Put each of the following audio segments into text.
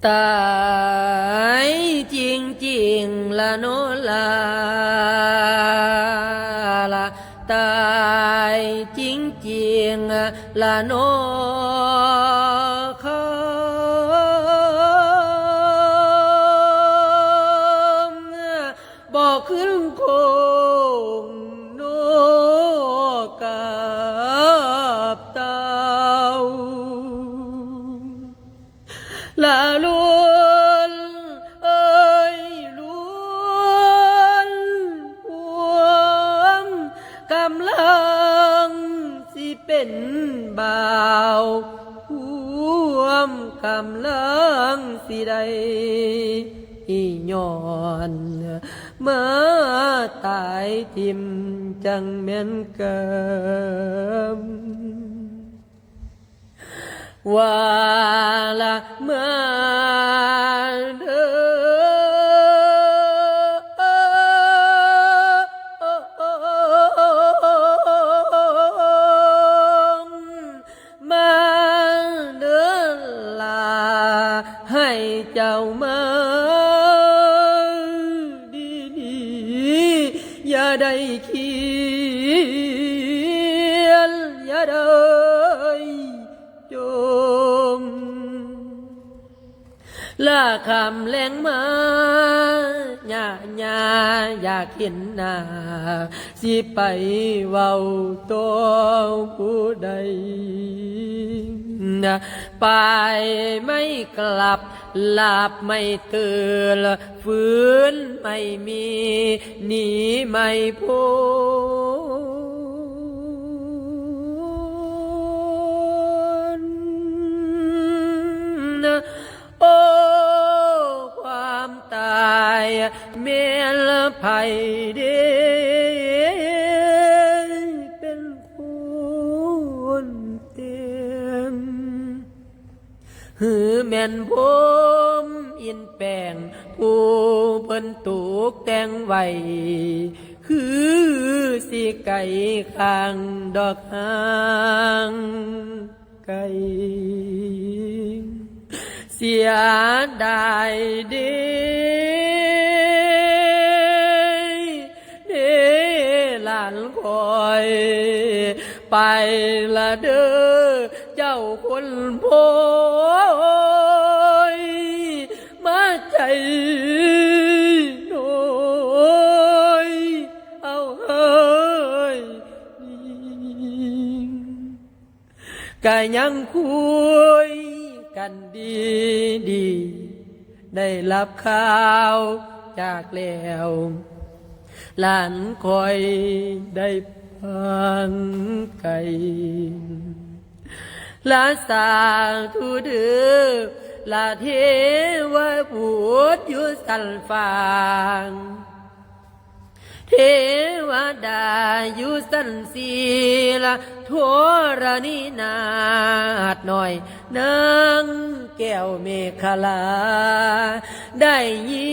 ຕາຍຈິງໆລະເນາະລາ ລາ ຕາຍຈິງໆລະເນາະ ຄຳ ບໍ່ຄືນຄົງເນາະກັບເຕົາ. ລະລຸນເອີຍລຸນ ພວມກຳລັງຊິເປັນບ່າວ ພວມກຳລັງຊິໄດ້ ຍ້ອນມາຕາຍຖິ້ມ ຈັ່ງແມ່ນກຳ ວ່າລະມາເດີ ມາເດີລາ ໃຫ້ເຈົ້າມາດີໆ ຢ່າໄດ້ຄຽນ ຢ່າໄດ້ ຈົ່ມ ລາຄຳແລງມາ ຍາ ຍາ ຢາກເຫັນໜ້າ ຊິໄປເວົ້າຕໍ່ຜູ້ໃດ ໄປໄມ່ກັບ ຫຼັບໄມ່ຕື່ນ ຟື້ນໄມ່ມີ ໜີໄມ່ພົ້ນ. ໂອ້ ຄວາມຕາຍແມ່ນໃຜເດ ເປັນຄົນແຕ່ງ ຫຼືແມ່ນພົມອິນແປງ ຜູ້ເພິ່ນຕົກແຕ່ງໄວ້ ຄືຊິໄກຂ້າງດອກຫາງໄກ່ ເສຍດາຍເດ ເດ ຫຼານຂ້ອຍ ໄປລະເດີ ເຈົ້າຄົນພອຍ ມາໃຈນ້ອຍ ເອົາເຮີຍ ກະຍັງຄຸຍກັນດີດີ ໄດ້ຮັບຂ່າວຈາກແລ້ວ ຫຼານຂ້ອຍໄດ້ພາງໄກ ລະສາທຸເດີ ລະເທວະບຸດຢູ່ຊັ້ນຟ້າ ເທວະດາຢູ່ຊັ້ນສີ່ລະ ທໍລະນີນາດນ້ອຍ ນາງແກ້ວເມຂະລາ ໄດ້ຍິ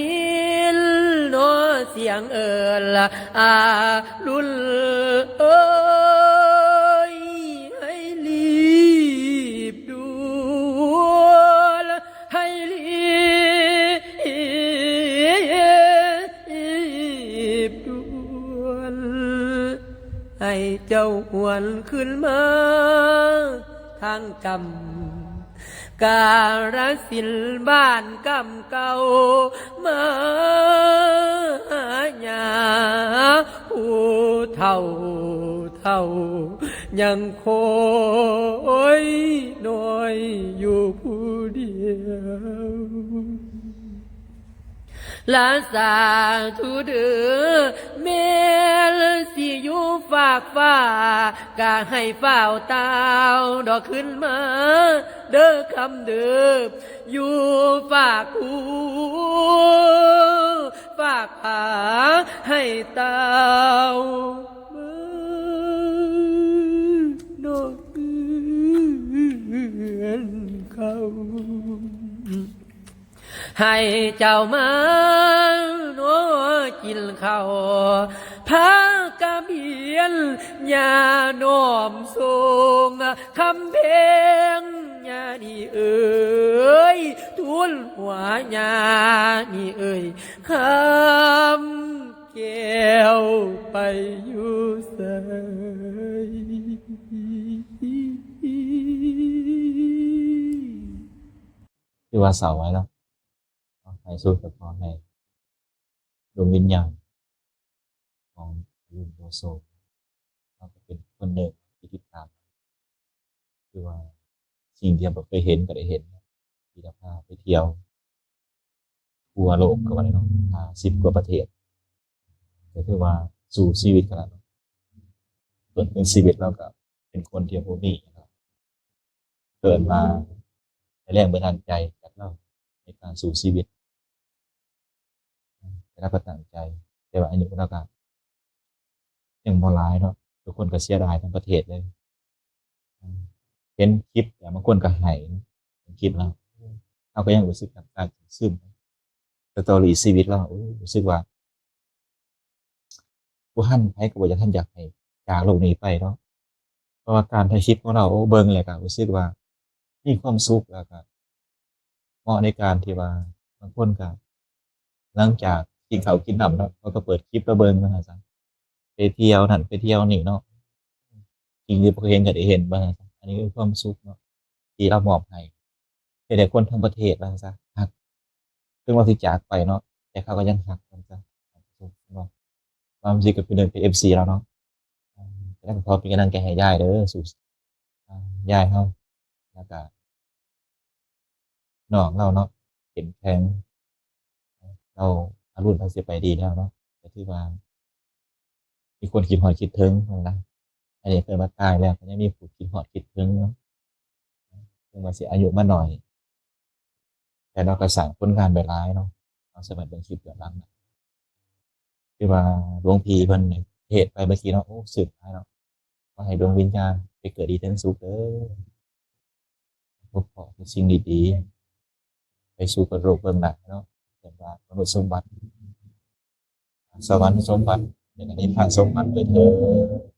ນເນາະສຽງເອີ້ນລະ ອາລຸນເອີຍ ໃຫ້ລີບດ່ວນ ໃຫ້ລີບດ່ວນ ໃຫ້ເຈົ້າຫວນຄືນມາທາງກຳ ກາລະສິນບ້ານກຳເກົ່າ ມາຫາຍາຜູ້ເຖົ້າ ເຖົ້າ ຍັງຄອຍນ້ອຍຢູ່ຜູ້ດຽວ ລະສາທຸເດີ ແມ່ນຊິຢູ່ຟາກຟ້າ ກະໃຫ້ຟ້າວຕ່າວດອກຄືນມາເດີຄຳເດີ ຢູ່ຟາກພູ ຝາກພາໃຫ້ເຕົ້າເມືອນອກເຮືອນເຂົາ ໃຫ້ເຈົ້າມານອກກິນເຂົ້າ ພາກະບຽນຍານ້ອມຊົງ ຄຳແພງຍາດີເອີຍ หัวญานี่เอ่ย คำแก้วไปอยู่ไส ຄືວ່າເສົ້າໄວ້ເນາະ ເນາະ ໃຫ້ສຸກສະເພາະໃຫ້ ດວງວິນຍານຂອງລຸງໂລໂຊ ເຮົາກໍເປັນຄົນໜຶ່ງທີ່ຕິດຕາມ ຄືວ່າສິ່ງທີ່ເຮົາບໍ່ເຄີຍເຫັນກໍໄດ້ເຫັນ ທີ່ຈະພາໄປທ່ຽວທົ່ວໂລກກໍວ່າໄດ້ເນາະ ຫ້າສິບກວ່າປະເທດ ກໍຖືວ່າສູ້ຊີວິດຂະໜາດນັ້ນ ເປັນ ເປັນຊີວິດລາວກໍເປັນຄົນທີ່ບໍ່ມີ ເກີດມາໄດ້ແຮງບັນດານໃຈຈາກລາວໃນການສູ້ຊີວິດ ແຕ່ລາວກໍຕັ້ງໃຈ ແຕ່ວ່າອາຍຸລາວກໍຍັງບໍ່ຫຼາຍເນາະ ທຸກຄົນກໍເສຍດາຍທັງປະເທດເລີຍ ເຫັນຄລິບແລ້ວບາງຄົນກໍໄຫ້ເນາະ ເຫັນຄລິບແລ້ວ ເຮົາກໍຍັງຮູ້ສຶກນ້ຳຕາຊຶມ ສະຕໍຣີຊີວິດລາວ ໂອ້ ຮູ້ສຶກວ່າ ບໍ່ທັນ ໃຜກໍບໍ່ຢາກ ທັນຢາກໃຫ້ຈາກໂລກນີ້ໄປເນາະ ເພາະວ່າການຖ່າຍຄລິບຂອງລາວ ໂອ້ ເບິ່ງແລ້ວກໍຮູ້ສຶກວ່າມີຄວາມສຸກ ແລ້ວກໍເໝາະໃນການທີ່ວ່າ ບາງຄົນກໍຫຼັງຈາກກິນເຂົ້າກິນນ້ຳເນາະ ເຂົາກໍເປີດຄລິບລາວເບິ່ງ ວ່າຊັ້ນຊະ ໄປທ່ຽວນັ້ນໄປທ່ຽວນີ້ເນາະ ສິ່ງທີ່ບໍ່ເຄີຍເຫັນກໍໄດ້ເຫັນ ວ່າຊັ້ນຊະ ອັນນີ້ຄືຄວາມສຸກເນາະ ທີ່ລາວມອບໃຫ້ ເຮັດໃຫ້ຄົນທັງປະເທດ ວ່າຊັ້ນຊະ ຮັກ ເຖິງວ່າຊິຈາກໄປເນາະ ແຕ່ເຂົາກໍຍັງຮັກ ວ່າຊັ້ນຊະ ວ່າຊິກໍເປັນເລື່ອງເປັນເອັຟຊີລາວເນາະ ແລ້ວກໍຂໍເປັນກຳລັງໃຈໃຫ້ຍາຍເດີ ສູ້ ຍາຍເຮົາ ແລ້ວກໍນ້ອງລາວເນາະ ເຂັ້ມແຂງ ລາວອາລຸນລາວຊິໄປດີແລ້ວເນາະ ກໍຖືວ່າ ມີຄົນຄິດຮອດຄິດເຖິງຫັ້ນນະ ອັນນີ້ເອີ້ນວ່າຕາຍແລ້ວກໍຍັງມີຜູ້ຄິດຮອດຄິດເຖິງເນາະ ເຖິງວ່າຊິອາຍຸມາໜ້ອຍ ແຕ່ເນາະ ກໍສ້າງຜົນງານໄວ້ຫຼາຍເນາະ ເຮົາສາມາດເບິ່ງຄລິບຍ້ອນຫຼັງນະ ຄືວ່າຫຼວງພີ່ເພິ່ນເທດໄປເມື່ອກີ້ເນາະ ໂອ້ ຊື່ນຫຼາຍເນາະ ຂໍໃຫ້ດວງວິນຍານໄປເກີດດີເຖິງສຸກເດີ ພົບພໍ້ແຕ່ສິ່ງດີໆ ໄປສູ່ໂລກເບື້ອງໜ້າເນາະ ເອີ້ນວ່າມະນຸດສົມບັດ ສະຫວັນສົມບັດ ແລະ ນິບພານສົມບັດດ້ວຍເທີ້ນ.